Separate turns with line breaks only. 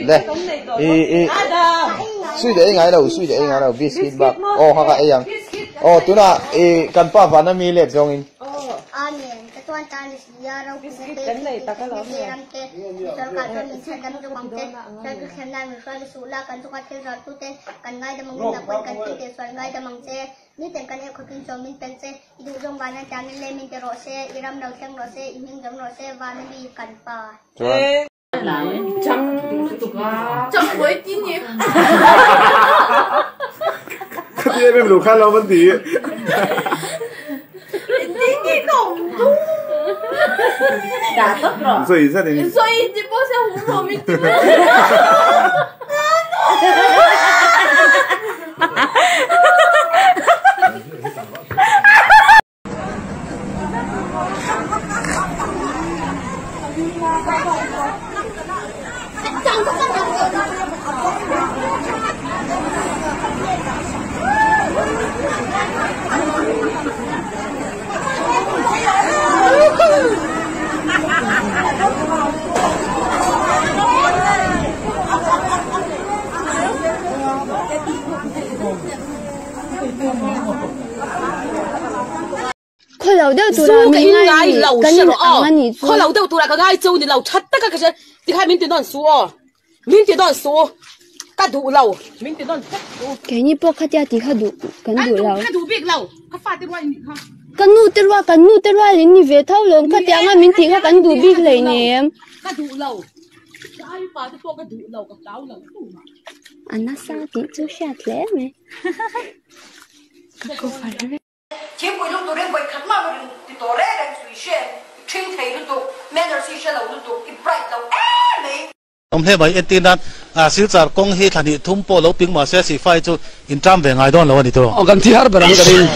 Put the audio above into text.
Le i i sweet ei ngai lo sweet ei ngai lo biscuit bak aw kha ka ei ang aw tuna i kan pa vana mi let zawng in
Amen. Ka chuan tan ni sia ro ku te kan nei tak alawm ne ram te sarkar chuan min chhan dam chu ang te sar ka thlen lai min hruai su la kan chunga thil ral tu te kan ngai dam ang in na pawn kan thil tih sual ngai dam ang che ni ten kan eu khawpin chaw min pen che i duh zawng van an tiam in le min ti rawh se i ram lo thleng rawh se i hming dam rawh se van a mi kan pa.
Khati em em lo khan lo van ti. Zoi zet in.
Zoi ti pawh se hum rawh min ti mai.
Khaw lo deuh tura min ngai lo kan in ang a nih chu.
Khaw lo deuh tura ka ngai chu ni lo that taka ka hria tikhan min ti nawn su aw min ti nawn su ka duh lo min ti nawn vek su.
Keini pawh khatia tih kha duh kan duh lo.
Ka duh bik lo ka fate rual in nih kha.
Ka nu te rual kan nu te rual in ni ve tho lawm khatia anga min tih kha kan duh bik hleinem.
Ka duh lo ka ai upa te pawh ka duh lo ka hlau lo tumah.
A nasa tih chu hriat hle mai. Ka cover vek.
Thingpui lum turin vawi khat mah rin ti tawh reng reng chu i hre em? I ṭhing thei lutuk, manners hi hre lo lutuk, i bright lo em mai.
Awm hle mai, entir nan Silchar kawng hi thla hnih thum pawh lo ping mahse Sifai chu in ṭam ve ngai dawn lo a ni tawh.
Aw kan thi har ber ang ka ring.